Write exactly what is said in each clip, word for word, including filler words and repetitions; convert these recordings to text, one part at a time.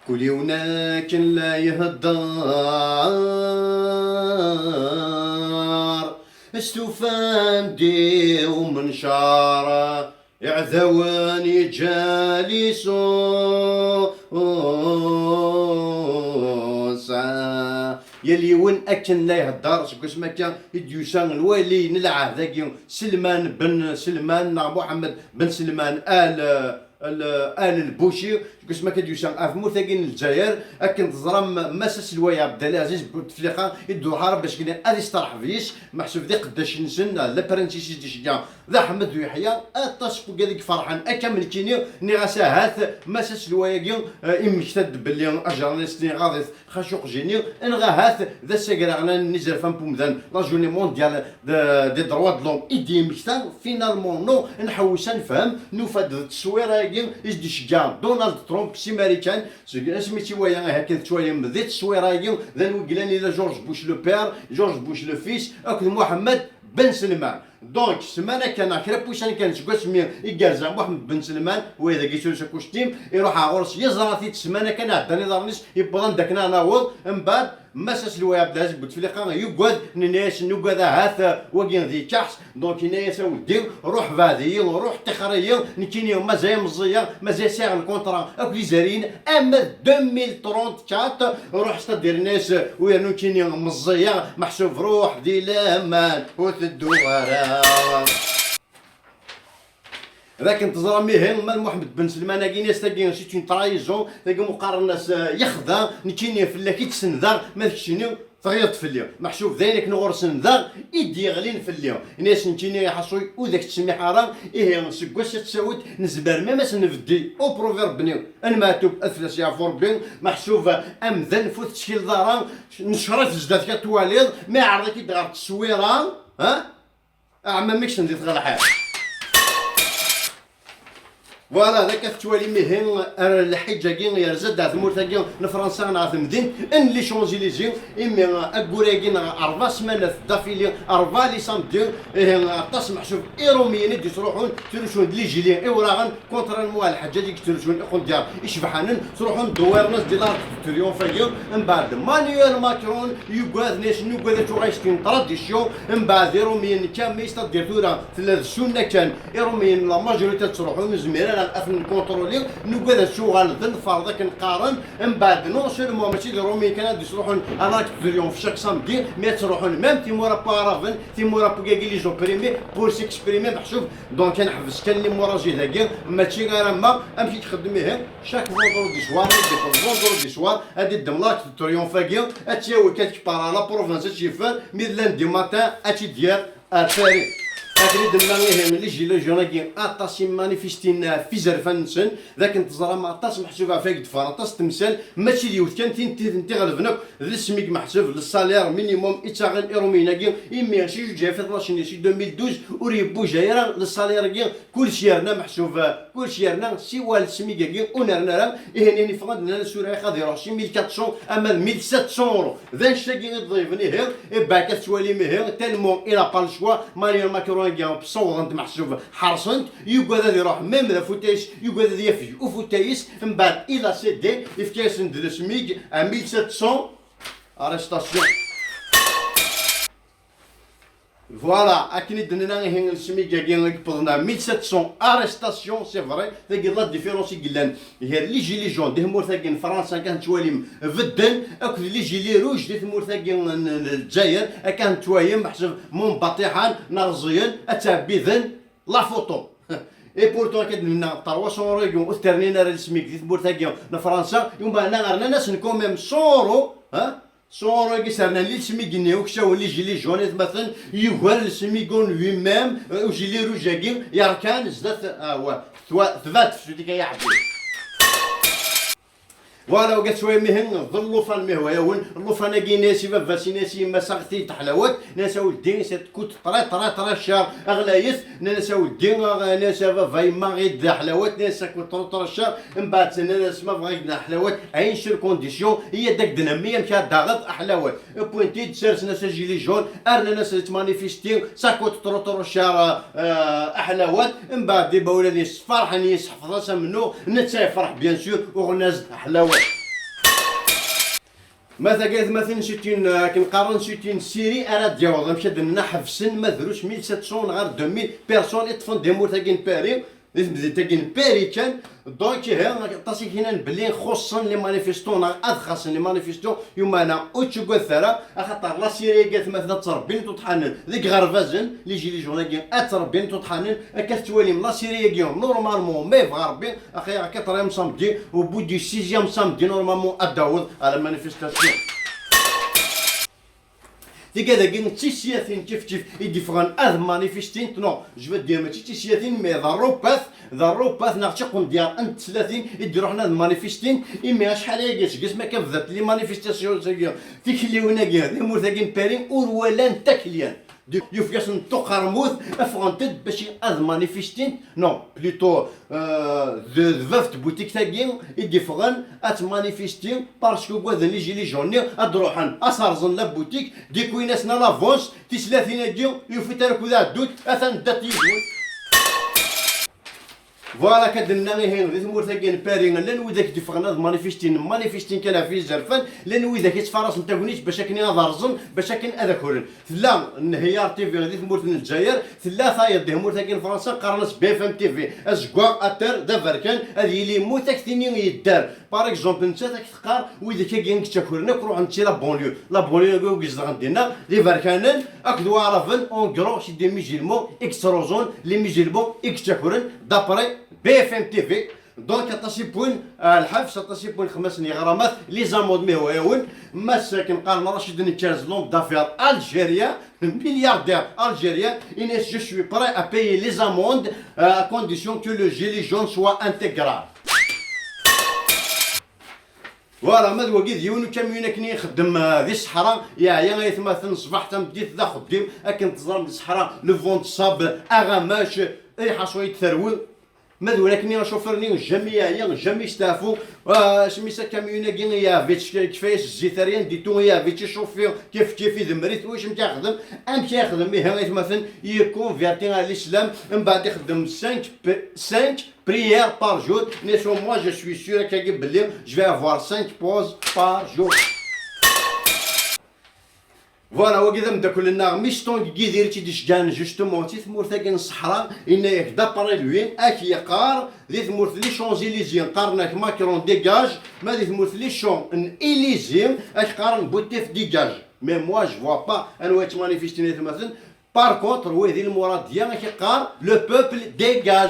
Ul-iw akken la ihedder, stufan-d i umencar, iɛdawen yeǧǧa lisus. Yal yiwen akken la ihedder, seg wasmi akka i d-yusa lwali n lɛahd-agi, Selman ben Selman, neɣ Muḥemmed ben Selman al, al, al Lbuci, seg wasmi akka d-yusa ɣer tmurt-agi n Lezzayer. Akken teẓram, Mass Aselway Ɛebdalaziz Butefliqa i d-iruḥ ara bac ad isterḥeb yis, meḥsub d iqeddacen-nsen, la princesse i s-d-iceggeɛ d Aḥmed Uyeḥya. Aṭas n wigad i iferḥen akka am nekkini, nniɣ-as ahat Mass Aselway-agi, eh, immekta-d belli ajernalis-nni iɣaḍ-it xacuq jini, neɣ ahat d asagraɣlan n izerfan n umdan, la journée mondiale de, des droits de l'homme, i d-yemmekta. Finalement, non, nḥewwes ad nefhem, nufa-d d tteswira-agi i s-d-iceggeɛ Donald Trump si Marikan, seg asmi tt-iwala akken tettwalim di tteswira-agi, d anwa i yellan ila George Bush le père, George Bush le fils, akked Mohammed ben Selman. Donc, ssmana kan, neɣ kra n wussan kan seg wasmi i yerza Muḥemmed ben Selman, wa dagi yettru s akustim, iruḥ ɣer ɣur-s, yeẓra-t-id ssmana kan iɛeddan iḍarren-is, yewweḍ anda akken ad naweḍ, mbeɛd, Mass Aselway Ɛebdelaziz Butefliqa yugad, nenna-yas nugad ahat, wagi d ikaḥs, donc yenna-yas a weldi, ruḥ beɛd-iyi, ruḥ ṭixer-iyi, nekkini mazal meẓẓiyeɣ, mazal sɛiɣ lkuntra akked izerriyen, ama d deux mille trente-quatre, ruḥ, c'est-à-dire, yenna-yas, u yernu nekkini meẓẓiyeɣ, meḥsub ruḥ di laman, ur tedduɣ ara. D akken teẓram ihi, ma d Muḥemmed ben Selman-agi, yenna-yas tagi c'est une trahison, tagi mu qqaren-as, eh, yexda, nekkini fell-ak i d-senndeɣ, ma d keččini teɣiḍ-d fell-i. Meḥsub d ayen akken ɣur-sen daɣ i d-yeɣlin fell-i. Yenna-yas nekkini a Ḥasuy ur d ak-ttsemmiḥ ara, ihi seg wass-a d tasawit nezmer même ad s-nbeddi au proverbe-nni n Meɛtub ad fell-as yeɛfu Rebbi, meḥsub amdan fu tettkileḍ ara, neccer-it zdat-k ad twaliḍ, ma iɛreḍ-ik-id ɣer tteswira, ha? Aɛmam-ik send-it ɣer lḥiḍ. Voilà, d akka tettwalim ihi, ar lḥiǧ-agi yerza-d ar tmurt-agi n Fransa, neɣ temdint n les Champs-Élysées, imi aggur-agi neɣ rebɛa ssmanat d'affilée, rebɛa les samedis, ihi aṭas meḥsub Irumiyen i d-yettruḥun, ttrusun-d les gilets iwraɣen, contrairement à lḥaǧa i yettrusun iqendyar icebḥanen, ttruḥun dewwiren-as di l'Arc de Triomphe-agi. Mbeɛd Emmanuel Macron yugad, yenna-yas nugad ad tuɣal c'est une tradition. Mbeɛd Irumiyen kammi, c'est-à-dire tura tella d ssunna kan, Irumiyen la majorité ttruḥun, ur nezmir ara ad ten-nkuntruli, nugad ad tuɣal d lferḍ akken qqaren. Mbeɛd non seulement mačči d Irumiyen kan ad d-ittruḥun à l'Arc de Triomphe chaque samedi, mais ad ttruḥun même timura n Waɛraben, timura n wigagi les opprimés, pour s'exprimer, meḥsub. Donc ad neḥbes kan l'hémorragie dagi, mačči ara ma amek i ixeddem ihi, chaque vendredi soir, mi d-yeqqel vendredi soir, ad iddem l'Arc de Triomphe-agi, ad tt-yawi quelque part à la province, ad tt-yeffer, mi d lundi matin, ad tt-id-yerr ar Paris. Akken i d-nna ihi, les gilets jaunes-agi, aṭas i manifestin ɣef izerfan-nsen, d akken teẓram aṭas meḥsub ɣef wagi d-ffɣen aṭas n temsal, mačči d yiwet kan, tin, tin, tin iɣelben akk, d lesmig meḥsub, le salaire minimum i ttaɣen Irumiyen-agi, imi si juǧ alef u tnac-nni, si deux mille douze, ur yebbuja ara le salaire-agi, kullec yerna meḥsub, kullec yerna, siwa lesmig-agi ur nerna ara. Ihi nin iffɣen-d nnan-as tura ad iruḥ si mille quatre cents ama d mille sept cents euros. D annect-agi i d-ḍeyyben ihi, et ben akka tettwalim ihi, tellement il a pas le choix, Emmanuel Macron-agi ssawḍen-t meḥsub, ḥerṣen-t, yugad ad iruḥ même d afutay-is, yugad ad yafeg ufutay-is, mbeɛd il a cédé, yefka-yasen-d lesmig à mille sept cents, arrestation. Voilà, akken i d-nenna ihi, lesmig-agi i yewwḍen à mille sept cents arrestations, c'est vrai, tagi d la différence i yellan gar les gilets jaunes di tmurt-agi n Fransa, akken tettwalim bedden, akked les gilets rouges di tmurt-agi n, n, n Lezzayer, akken tettwalim meḥsub munbaṭiḥen, neɣ ẓẓiyen, ad ttɛebbiden la photo. Et pourtant, akka d-nenna, trois cents euros-agi ur t-rnin ara lesmig di tmurt-agi n Fransa, umbeɛd rnan-asen quand même cent euros, ha? Sɣur-agi sernan li lesmig-nni uksawen les gilets jaunes, atmaten, yugar lesmig en lui-même, euh, u gilet rouge-agi, yerkan zdat, ah, wa, twa-, tbat, celui-là, ya ḥbib. Voilà, wagi tettwalim ihi, d llufan mi hwa-yawen, llufan-agi, yenna-yas i baba-s, yenna-yas i yemma-s, aɣ-t-id ḥlawat, yenna-yas a weldi, ça coûte très, très, très cher, ɣlayet, nnan-as a weldi, nnan-as a baba, yemma, ɣid ḥlawat, nnan-as ça coûte trop, trop cher, mbeɛd nnan-as ma bɣiɣ ḥlawat, à une seule condition, iyya-d ad k-d-nemmi amek ad d-taɣeḍ ḥlawat. Wwin-t-id, sersen-as agilet jaune, rnan-as yettmanifesti, ça coûte trop, trop cher, euh, ḥlawat. Mbeɛd imawlan-is ferḥen yis, ḥefḍen-as amennuɣ, netta yefreḥ bien sûr, uɣen-as-d ḥlawat. Ma tagi atmaten, c'est une, euh, akken qqaren, c'est une série ara d-yaweḍ, amek ad d-nenna, ḥebsen ma drus mille sept cents neɣ ar deux mille personnes i ṭṭfen di tmurt-agi n Paris, di temdint-agi n Paris kan. Donc, ihi, aṭas i k-inan belli xuṣṣen les manifestants neɣ ad xaṣṣen les manifestants, yumana ur ttagadet ara, axaṭer la série-agi atmaten ad ttrebbin tuṭḥanen deg iɣerbazen, les gilets jaunes-agi ad ttrebbin tuṭḥanen, akka tettwalim la série-agi normalement, ma yebɣa Rebbi, axi akka ṭṭrayam samedi, au bout du sixième samedi, normalement, ad d-taweḍ à la manifestation. Tigad-agi d tisyatin kif kif i d-iffɣen ad manifestint, non, je veux dire, mačči d tisyatin, mais d rrupat, d rrupat neɣ d tiqendyar n teslatin i d-iruḥen ad manifestint, imi acḥal ayagi seg asmi akka bdant les manifestations-agi, tikliwin-agi, di tmurt-agi n Paris, ur walant akk lyan. Yufeg-asen tuqermut, ffɣent-d bac ad manifestint, non, plutôt, euh, d, d bab n tbutit-agi i d-iffɣen ad manifestin, parce que ugaden les gilets jaunes-nni ad d-ruḥen ad s-rẓen la boutique, dikuyin-asen à l'avance, tislatin-agi yufit ara kud ɛeddunt, atan ddant yid-wen. Voilà, akka d-nenna ihi, di tmurt-agi n Paris, llan widak d-iffɣen ad manifestin, manifestin kan ɣef yizerfan, llan widak yettfarasen tagnit bac akken ad rẓen, bac akken ad akren. Tella Nhiyar T V di tmurt n Lezzayer, tella tayeḍ di tmurt-agi n Fransa, qqaren-as B F M T V. Azeggaɣ ater d aberkan, ad yili yemmut, ad ak-tini yedder. Par exemple, nettat ad ak-teqqar, widak-agi i yettakren akk ruḥen si la banlieue. La banlieue-agi i izedɣen dinna, d iberkanen akked waɛraben, en gros, c'est des musulmans i yettruẓun, les musulmans i yettakren, d'après B F M T V. Donc, aṭas i wwin, euh, lḥebs, aṭas i wwin xemmas n yeɣramat, les amendes, mi hwa yawen. Mass akken qqaren Rachid Nkerz, l'homme d'affaires algérien, milliardaire algérien, il dit, je suis prêt à payer les amendes, euh, à condition que le gilet jaune soit intégral. Voilà, ma d wagi d yiwen ukamyun akken i ixeddem, euh, di ṣṣeḥra, yeɛya ay atmaten, ṣṣbeḥ tameddit d axeddim, akken teẓram di ṣṣeḥra, le vent de sable, aɣamac, ay ḥaṣu i d-terwi. Ma d win akken acufur-nni, jamais yeɛya, jamais yesteɛfu. Ah, asmi s akamyun-agi yeɛbid, kfaya-s zzit, rien du tout, yeɛbid, icufi kif kif, idemmer-it, wissen amek yexdem, amek yexdem, ihi aytmaten, yekkonverti ɣer l'islam, mbeɛd ixeddem cinq p-, cinq prières par jour, mais sur moi, je suis sûr, akkagi belli, je vais avoir cinq pauses par jour. Voilà, wagi d ameddakel-nneɣ Miston deg Yidir i tt-id-iceggɛen justement si tmurt-agi n ṣṣeḥra, yenna-yak d'après lui, ad k-yeqqar di tmurt n les Champs-Élysées qqaren-ak Macron dégage, ma di tmurt n les Champs n Élysées ad k-qqaren Bouteflika dégage. Mais moi je vois pas anwa yettmanifestin ay atmaten. Par contre, wa di lmuradiya ad k-yeqqar le peuple dégage.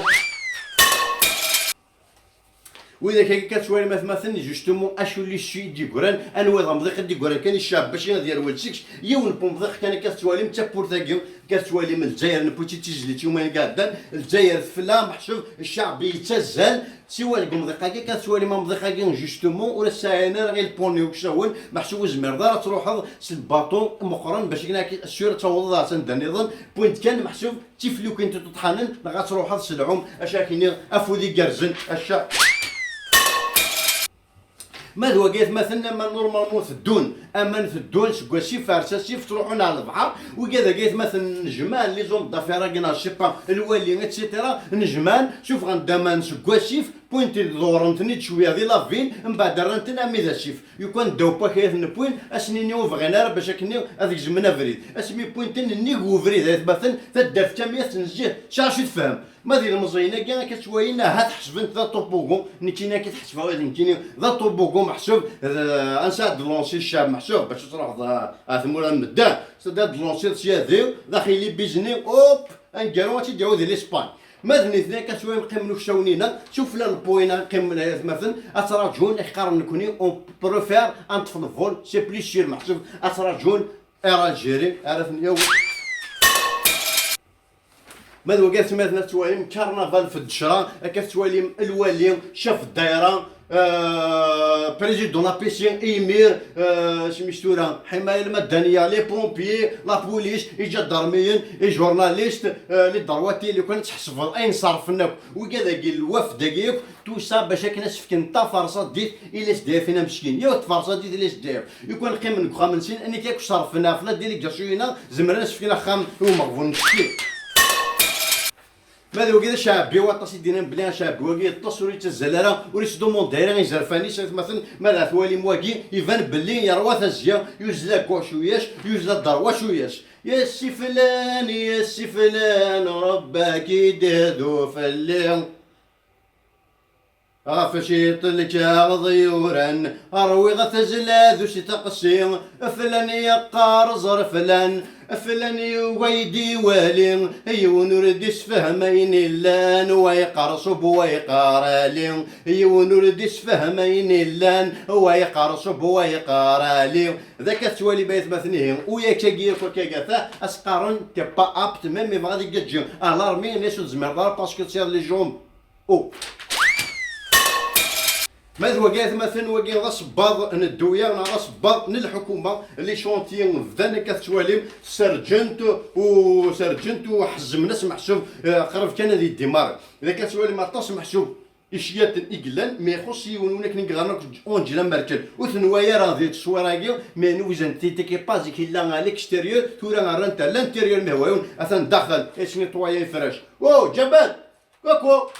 Widak akka tettwalim atmaten, justement, acu n l'issue i d-yeggran, anwa d amḍiq i d-yeggran kan i ccɛeb bac ad yerwel seg-s, yiwen n umḍiq kan akka tettwalim d tawwurt-agi, akka tettwalim Lezzayer n Putin d tizlit yumayen iɛeddan, Lezzayer tefla, meḥsub ccɛeb yettazzal, siwa deg umḍiq-agi akka tettwalim amḍiq-agi, justement, ur as-sɛin ara i lpuni uksawen, meḥsub ur tezmireḍ ara ad truḥeḍ s lbaṭu meqqren bac akken ad k-, sûr ad tawḍeḍ ar sanda nniḍen, point kan, meḥsub tiflukin tiṭuṭḥanen, neɣ ad truḥeḍ s lɛum, acu ara k-iniɣ, afud igerrzen, acu. Ma d wagi atmaten, ama normalement teddun, aman teddun seg wasif ar s asif, ttruḥun ar lebḥer, wigad-agi atmaten nejman, les hommes d'affaires-agi neɣ je sais pas, lwali, et cetera, nejman, sufɣen-d aman seg wasif, wwin-ten, ḍewren-ten-id cwiya di la ville, mbeɛd rran-ten armi d asif. Yukan ddaw n wakayat n wwin, ad sen-ini ur bɣin ara bac akken ad gezmen abrid. Asmi wwin-ten nnig ubrid, ay atmaten, taddart kamya tettnezzih, tesɛa acu tefhem. Ma d ilmeẓyen-agi akka ttwalin, ahat ḥesben-t d atobogo, nekkini akka t-ḥesbeɣ ula d nekkini d atobogo, meḥsub d, ansa ad d-lansi ccab, meḥsub bac ad truḥeḍ, ah, ar tmura n medden, s ad d-lansiḍ sya d axili bizni, hop, aneggaru ad tt-id-yawi di l'Espagne. Ma d nitni akka ttwalin qqimen uksawen-inna, sufella n lpuyna qqimen ay atmaten, ad ttṛaǧun, ak qqaren nekni, on préfère ad neṭṭef le vol, c'est plus sûr, meḥsub ad ttṛaǧun Air Algérie ara ten-yawi. Ma d wagi atmaten ad ttwalim carnaval f ddecra, akka tettwalim lwali, chef ddayra, euh, président la P C, émir, euh, smis tura, ḥimaya lmadaniya, les pompiers, la police, iǧadarmiyen, les journalistes, euh, les droits télé, kan ad tḥesbeḍ ayen ṣerfen akk. Wigad-agi, lwafd-agi akk, tout ça bac akken ad s-fken taferṣaddit i les D F-in ameskin. Yiwet tferṣaddit i les D F. Yukan qqimen deg uxxam-nsen, anik akk ṣerfen ɣef la délégation-ina, zemren ad s-fken axxam i umeɣbun meskin. Ma d wagi d aceɛbi waṭas i d-yennan belli aceɛbi wagi yeṭṭes, ur yettazzal ara, ur yettdumundi ara izerfan-is, aytmaten. Ma d at walim wagi, iban belli yerwa tazya, yuzzel agguɣ cuyac, yuzzel aderwa cuyac. Yes si flan, yes si flan, Rebbi ad k-id-ihdu fell-i. Ɣef ciṭ lkaɣeḍ yuran, rwiɣ tazla d usteqsi, flan yeqqar ẓer flan, flan yugi ad yi-d-iwali, yiwen ur d-isefhem ayen illan, wa yeqqar ṣub, wa yeqqar ali, yiwen ur d-isefhem ayen illan, wa yeqqar ṣub, wa yeqqar ali. D akka tettwalim ay atmaten ihi, u yak-agi akk akka gata, as-qqaren t'es pas apte, même yebɣa ad igaǧi à l'armée, nes ur tezmireḍ ara parce que tu as les jambes. Oh. Ma d wagi atmaten, wagi d asebbaḍ n dduya neɣ d asebbaḍ n lḥukuma. Les chantiers bdan akka tettwalim, serǧent u serǧent u ḥezmen-as meḥsub, eh, qrib kan ad yeddimar. D akka tettwalim aṭas meḥsub icyaten i yellan, mais ixuṣṣ yiwen win akken i yeɣran akk Angela Merkel. Ur t-newwi ara di tteswir-agi, mais newzen-t-id akka pas zik yella à l'extérieur, tura rran-t à l'intérieur, mais wayew atan daxel, yettnitwaya ifrac. Oh, Ǧabal! Koko!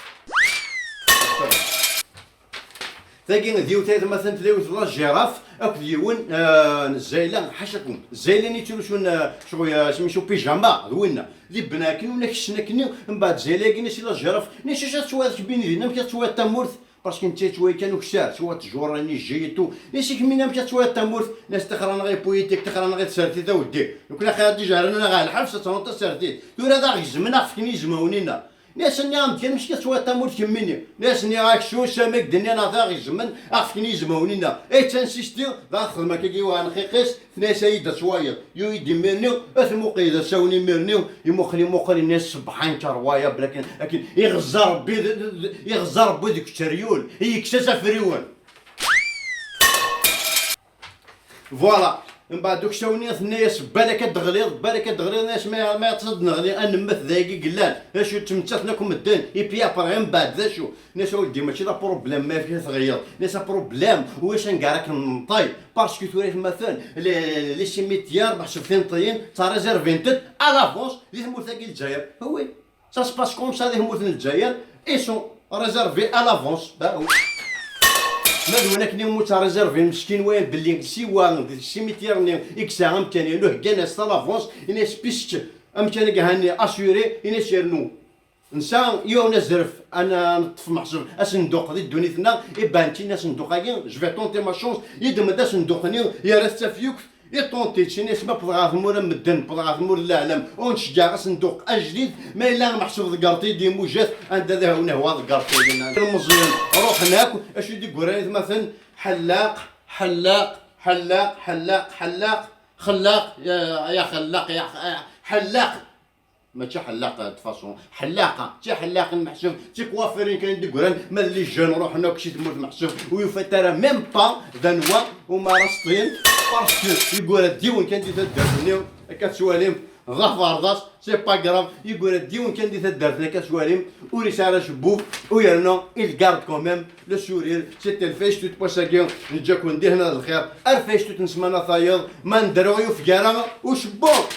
Tagi d yiwet ay atmaten tella yiwet la girafe akked yiwen, eh, n Zayla, ḥacakum. Zayla-nni ttrusun, eh, ccɣel, eh, smisu pijama, d winna. Di bna akken, win akessnen akkenni, mbeɛd Zayla-agi-nni si la girafe, nni-as acu tettwaliḍ kemmini din, amek ad tettwaliḍ tamurt? Parce que netta yettwali kan ukessar, tettwaliḍ ttjur-nni, jji et tout. Nni-as kemmini amek ad tettwaliḍ tamurt? Nni-as tixer-nneɣ i politique, tixer-nneɣ i tsertit a weddi. Nekkni axir ad d-ijehren-aneɣ ɣer lḥebs, ad ternuḍ tasertit. Tura ad aɣ-gezmen, aɣ-fken izmawen-inna. Nni-as nniɣ-am-d kan amek ad tettwaliḍ tamurt kemmini. Nni-as nniɣ-ak s usami i d-nniɣ ad aɣ-gezmen, aɣ-fken izmawen-inna. Et insisti, dɣa texdem akkagi wa xiqis, tenna-as ad yi-d-tettwaliḍ. Yuɣ-d imir-nni, ad t-imuqel d asawen imir-nni, imuqel, imuqel, yenna-as sebḥan karwaya, bla akken, akken iɣeẓẓa Rebbi d, d, d, iɣeẓẓa Rebbi deg uteryul, yekkes-as afriwen. Voilà. Mbeɛd uksawen-nni tenna-as balak ad d-teɣliḍ, balak ad d-teɣliḍ, tenna-as ma, ma yeɛṭes ad d-neɣli, ad nemmet d ayagi i yellan. D acu, ttmettaten akk medden, et puis après, mbeɛd d acu? Nni-as a weldi, mačči d apṛublem ma yefka tɣeyyeḍ. Nni-as apṛublem, ulac anga ara k-nneṭṭay. Parce que tura atmaten, les, les cimetières, meḥsub tineṭṭiyin, ttaréservint-d à l'avance di tmurt-agi n Lezzayer. Oui, ça se passe comme ça di tmurt n Lezzayer, ils sont réservés à l'avance. Bah oui. Ma d win akken i mu ttaréservin meskin, wayen belli siwa di cimetière-nni i yesɛa amkan-inu, heggan-as à l'avance, ini-as puisque amkan-agi hanni assuré, ini-as yernu. Nesɛa yiwen azref, ad n-, neṭṭef meḥsub asenduq di ddunit-nneɣ, iban-tt-in asenduq-agi, je vais tenter ma chance, yeddem-d asenduq-nni, yerra-t d tafyukt, iṭunṭi-tt, ini-as ma wwḍeɣ ɣer tmura n medden, wwḍeɣ ɣer tmura n leɛlam, ur n-ceggɛeɣ asenduq ajdid, ma yella meḥsub ḍeggreɣ-t-id i Mujat, anda ad ihwan ihwa ḍeggreɣ-t-id. Ilmeẓyen ruḥen akk, acu i d-yeggran i tmaten? Ḥellaq, ḥellaq, ḥellaq, ḥellaq, ḥellaq, xellaq, ya, ya xellaq, ya x-, ya ḥellaq. Mačči ḥellaqa de façon, ḥellaqa, d tiḥellaqin meḥsub, d tikwafirin kan i d-yeggran, ma d les jeunes ruḥen akk si tmurt meḥsub, ur yufat ara même pas d anwa umi ara ṣṭint, parce que yeggura-d yiwen kan di taddart-nni, akka tettwalim, d aferḍas, c'est pas grave, yeggura-d yiwen kan di taddart-nni, akka tettwalim, ur yesɛi ara acebbub, u yerna il garde quand même le sourire, c'était lfactut n wass-agi, neǧǧa-ken di hna d lxir, ar factut n ssmana tayeḍ, ma nedreɣ yufeg ara ucebbub.